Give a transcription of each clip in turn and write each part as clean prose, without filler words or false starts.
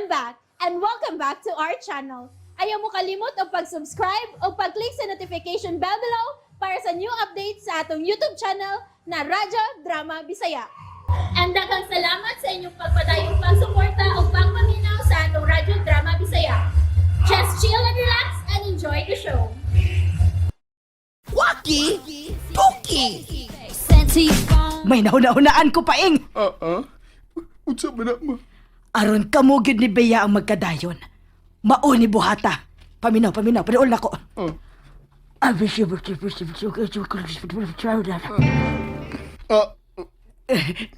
I'm back and welcome back to our channel. Ayaw mo kalimot og pag-subscribe o pag-click sa notification bell below para sa new updates sa atong YouTube channel na Radyo Drama Bisaya. And daghang salamat sa inyong pagpadayong pagsuporta o pagpaminaw sa atong Radyo Drama Bisaya. Just chill and relax and enjoy the show. Waki! Tuki! May nahuna-hunaan ko, Paing. Ah, ah. Unsa man na, ma? Aron kamo gyud ni Bea ang magkadayon. Mao ni buhata. Paminaw, paminaw, paniul na ko. Oh. Ah,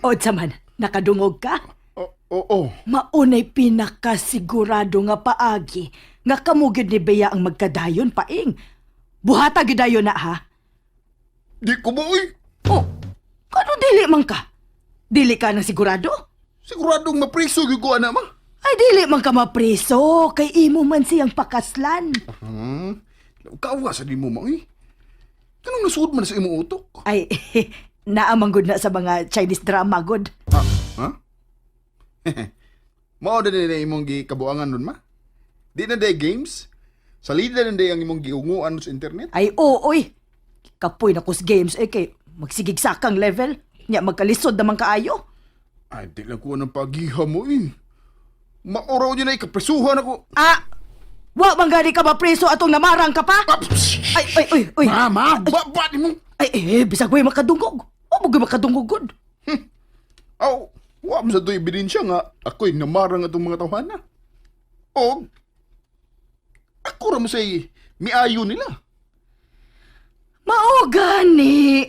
Unsa man, nakadungog ka? oh, oh, oh. Maunay pinakasigurado nga paagi nga kamo gyud ni Bea ang magkadayon, Paing. Buhata gyud dayon na, ha? Di ko ba, uy. Oh, kano dili man ka? Dili ka na sigurado? Siguradong mapriso gyud ko ana, ma. Ay, dili man ka mapriso kay imo man siyang pakaslan. Kawa sa di mo, ma, uy. Kanong nasuod man sa imong utok? Ay, naamang gud na sa mga Chinese drama gud. Ah, ha? Mao na din na imong gikabuangan nun, ma. Di na day games. Salida na day ang imong giunguan sa internet. Ay, oo, oy. Kapoy na kus games, eh, kay magsigig sakang level. Nya, magkalisod naman kaayo. Ay, di lang ko ng pagiha mo, eh. Mauraw niya na ikapresuhan ako. Ah! Wa man gani ka mapreso atong namarang ka pa? Ah, psh! Ay, ay, ay, ay. Ma, ma, ba, ba, di mo. Ay, eh, bisag way makadungog. O, mga makadungog gud. Aw, wa man sa to ebidensya nga ako'y namarang atong mga tawhana. O, ako ra mo say miayo nila. Mao gani.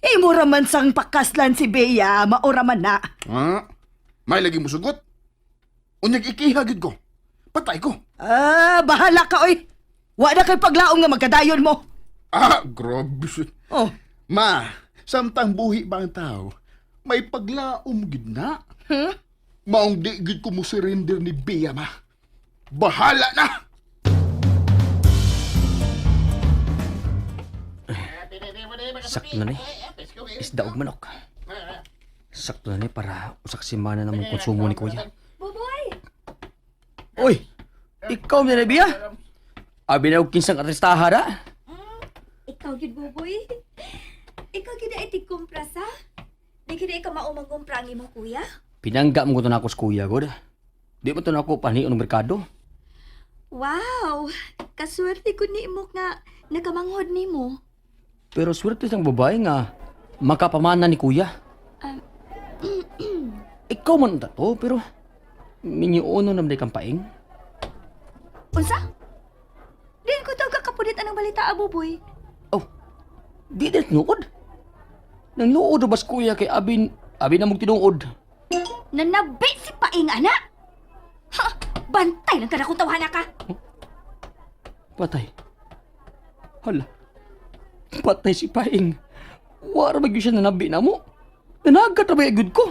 Imo ra man sang pakaslan si Bea, mao ra man na. Ha? May lagi mo sugot. Unyag ikiha gid ko. Patay ko. Ah, bahala ka oy. Wa na kay paglaom nga magkadayon mo. Ah, grabe. Oh, Ma, samtang buhi ba ang tao, may paglaom gid na. Maong di gid ko mo surrender ni Bea, ma. Bahala na! Sakto na ni. Isda og manok. Sakto na ni para usak semana na mong konsumo ni kuya. Buboy! Uy! Ikaw na biya? Abi na og kinsang artistaha da. Ikaw gyud, Buboy. Ikaw gyud ay tigkumpra sa. Di gyud ka maumang kumpra ang imong kuya. Pinangga mo ko to na ako sa kuya god. Di mo to na ako panion ng merkado. Wow! Kaswerte ko ni mo nga nakamanghod nimo. Pero swerte sang babae nga makapamana ni kuya. Ikaw man unta to, pero minyuono naman di kang paing. Unsa? Di ko daw kakapunit anang balita, ah, Buboy. Oh, di din tinuod. Nang luod bas kuya kay abin, abin na mong tinuod. Nanabi si Paing, ana! Ha! Bantay lang ka na kung tawhana ka! Patay. Hala. Patay si Paing. Wara ba gyud siya nanabi na mo? Nanagat ra ba yung good ko?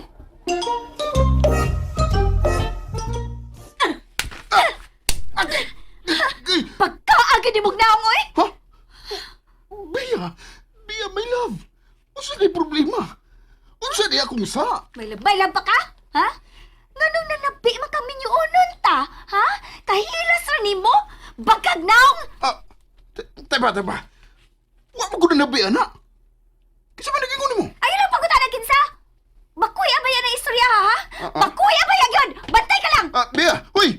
Pagkaagad ni mong naong, oy! Ha? Bea, Bea, my love. Unsa di problema? Unsa di akong sa? May labay lang pa ka? Ha? Nganong nanabi man kami unon ta? Ha? Kahilas ra nimo? Bagkag naong! Ah, teba, teba. Wa mo ko na nabi, anak. Kinsa man naging mo? Ayaw lang pagkutana kinsa! Bakuy abaya na istorya ha? Ha? Ah, ah. Bakuy abaya yun! Bantay ka lang! Ah, Bea! Uy!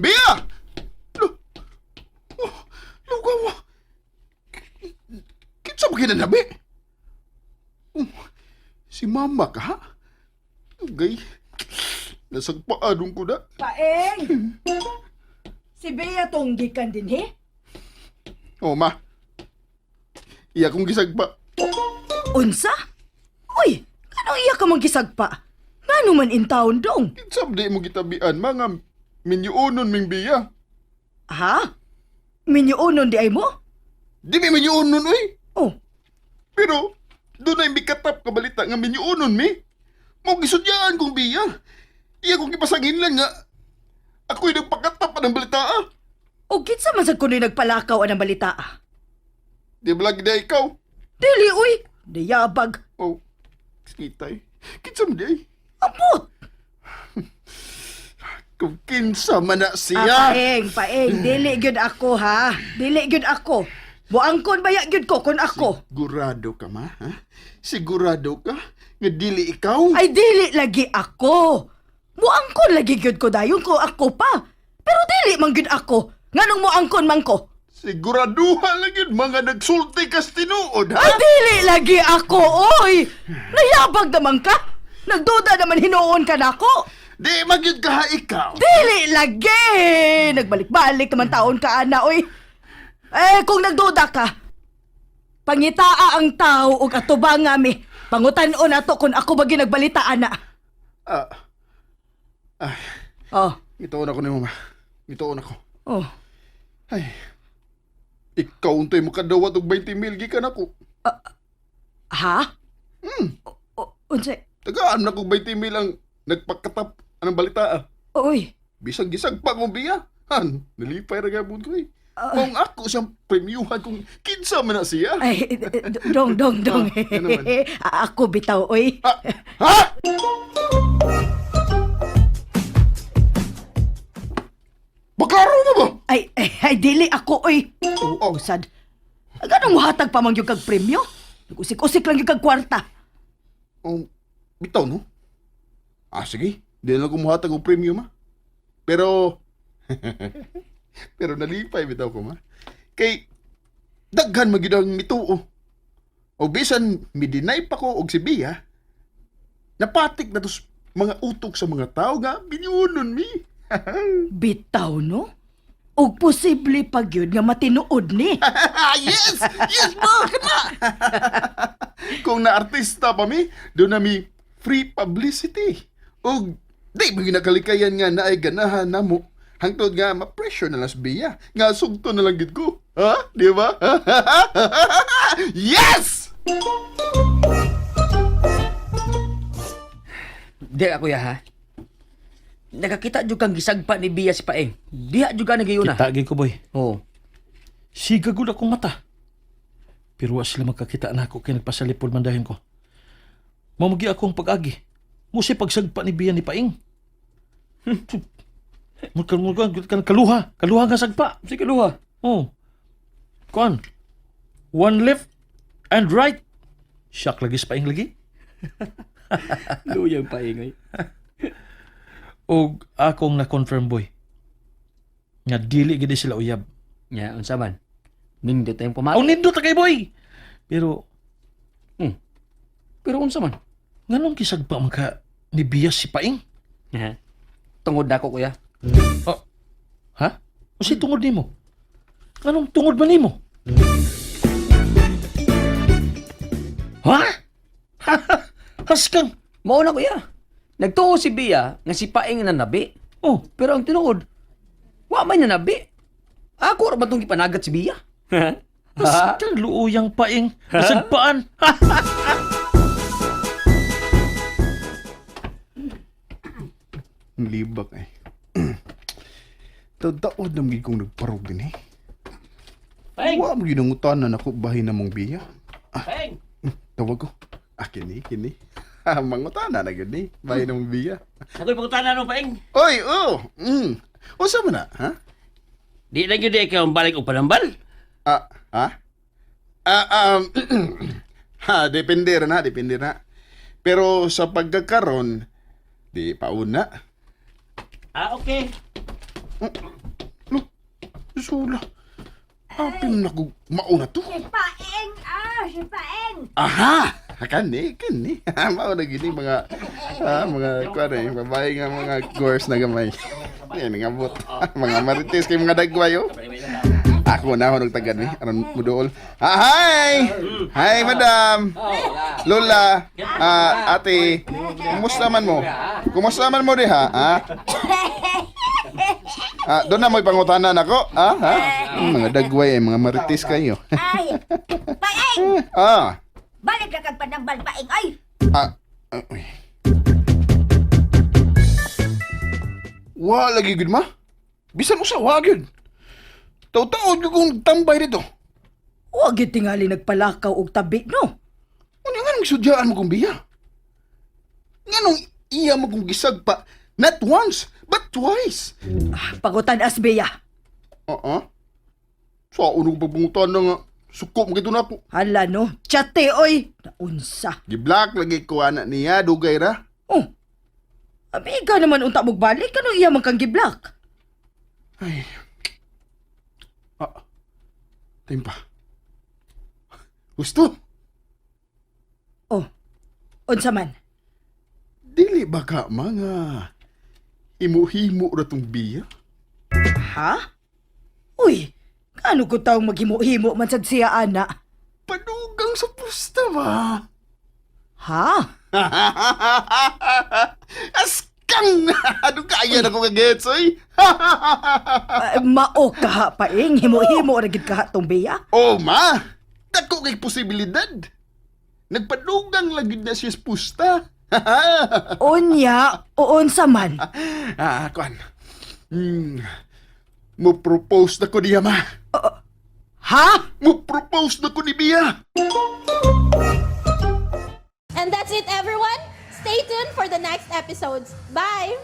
Bea! Lo! Oh, lugaw! Kinsa ba kinanabi? Oh, si mama ka, ha? Ugay. Nasagpaanong ko na. Paeng! Si Bea tong gikan din, he? Oh, ma. Iya kong gisagpa. Unsa? Uy, kanong iya ka mang gisagpa? Ngano man in town dong? Kinsa ba di mo gitabian, mga minyuonon ming Bea. Ha? Minyuonon di ay mo? Di mi minyuonon, uy. Oh, Pero, doon ay mikatap ka balita nga minyuonon mi. Mao gisudyaan kong biya. Iya kong gipasangin lang nga. Ako'y nagpakatap pa ng balita ah. o kinsa man sad kuno'y nagpalakaw anang balita? Ah? Di ba lagi na ikaw? Dili uy, diyabag. Oh, kitay. Kinsa man di ay. Ambot. Kung kinsa man na Ah, siya. Paeng, Paeng, dili gyud ako ha. Dili gyud ako. Buangkon baya gyud ko kun ako. Sigurado ka, ma? Ha? Sigurado ka? Nga dili ikaw? Ay dili lagi ako. Muangkon lagi gyud ko dayon ko ako pa. Pero dili man gyud ako. Nganong muangkon man ko? Siguraduha lang yun mga nagsulti kas tinuod, ha? Ay dili lagi ako, oy. Nayabag naman ka. Nagduda naman hinuon ka nako. Di magyud ka ha ikaw. Dili lagi. Nagbalik-balik naman taon ka ana, oy. Eh kung nagduda ka, pangitaa ang tao ug atubanga mi. Pangutan-on ato kung ako ba ginagbalita ana. Ah, Oh. Ituon ako ni mama. Ituon ako. Oh. Ay. Ikaw untay mo kadawat og 20 mil gikan ako. Ha? Hmm. Unsay? Tagaan na kog 20 mil ang nagpakatap anang balita ah. Oy. Bisag gisag pa kong biya. Han, nalipay ra gabon ko eh. Kung ako siyang premyuhan kung kinsa man na siya. Ay, dong, dong, dong. Ah, ano man? Ako bitaw, oy. Ah, ha? Baklaro mo ba? Ay, ay, ay, dili ako, oy. Oo, sad. Ganong muhatag pa man yung kag premyo? Nag-usik-usik lang yung kag kwarta. Oh, bitaw no? Ah, sige. Di na lang kumuhatag og premyo ma. Pero, pero nalipay bitaw ko ma. Kay, daghan magyud ang mituo. O bisan midinay pa ko og si Bia, napatik na tos mga utok sa mga tao nga binyunon mi. Bitaw, no? Og posible pa gyud nga matinuod ni. Yes! Yes, ma! Kana! Kung naartista pa mi, doon na mi free publicity. Og di mo ginakalikayan nga naay ganahan namo. Hangtod nga ma-pressure na lang sa Bia. Nga sugto na lang gid ko. Ha? Di ba? Yes! Di ako ya ha. Nakakita jud kang gisagpa ni Bia si Paeng. Diha jud ka nagayuna. Kita gid ko, boy. Oo. Siga gud akong mata. Pero wa sila magkakita na ako kay nagpasalipod man dahin ko. Mamagi ako ang pag-agi. Musi pagsagpa ni Bia ni Paing. Murkan murkan kan kaluha, kaluha nga sagpa. Sige luha. Oh. Kuan. One left and right. Shock lagi sa Paing lagi. Luyang Paeng ay. Og akong na-confirm, boy. Nga dili gid sila uyab. Nya unsa man? Nindot tayong pamati. Aw nindot ta kay boy. Pero Pero unsa man? nganong kisagpa man ka ni Bia si Paing? Ha? Tungod nako kuya. Oh. Ha? O si tungod nimo? Anong tungod ba nimo? Ha? Haskang. Mao na kuya. Nagtuo si Bia nga si Paeng nanabi. Oh, Pero ang tinuod, wa may nanabi. Ako ra ba tong gipanagat si Bia? haskang luuyang Paing. Nasagpaan. Ang libak eh. Tadaod na magiging kong nagparog din eh. Paeng! Wa mo ginangutanan ako bahin na mong biya. Paeng! Tawag ko. Ah, kini, kini. Mangutana na gyud ni. Bahin na mong biya. Ako'y pangutana no, Paeng. Oy, oh. Unsa man na, ha? Di na gyud ikaw ang balik og panambal. Ah, ha? Ah, ha, depende ra na, depende na. Pero sa pagkakaron, di pauna. Ah, okay. No, sula. Apin na ko mauna to. Si Paeng, ah, si Paeng. Aha! Kani, kani. Mao na gini mga mga kuan eh, babae nga mga girls na gamay. Yan ngabot. Mga marites kay mga dagway oh. Ako na ako nagtagad ni aron muduol. Ah, hi! Hi, madam. Lola, ah, ate. Kumusta man mo? Kumusta man mo diha, ha? Ah, doon na mo'y pangutanan ako. Ah, ha? Mga dagway eh, mga marites kayo. Ay, Paeng! ah. Balik na kag panambal, Paeng, ay! Ah, ah, uy. Wa lagi gud ma. Bisan usa wa gyud. Taw-taod gyud kong tambay dito. Wa gyud tingali nagpalakaw og tabi, no? Ano nga nang sudyaan mo kong biya? Nganong iya mo kong gisagpa Not once, but twice. Pagutan asbeya. Oo. Sa unong pagbungutan na nga, suko mo gito na ako. Hala no, chate oy. Naunsa. Giblock lagi ko anak niya, dugay ra. Oh. Amiga naman unta mo balik ano iya man kang giblak. Ay. Ah. Timpa. Gusto? Oh. Unsa man? Dili ba ka mga himu-himo ra tong biya? Ha? Uy, kano ko taong maghimo-himo man sad siya ana? Padugang sa pusta ba? Ha? Askang! Ano kaya na ko kagets, oy? Ay, mao ka paing himo-himo ra gid ka tong biya. Oh, ma! Dako kay posibilidad. Nagpadugang lagi na siya sa pusta. Unya, o unsa man? Ah, kuan. Mo propose na ko niya, ma. Ha? Mo propose na ko ni Bia. And that's it, everyone. Stay tuned for the next episodes. Bye!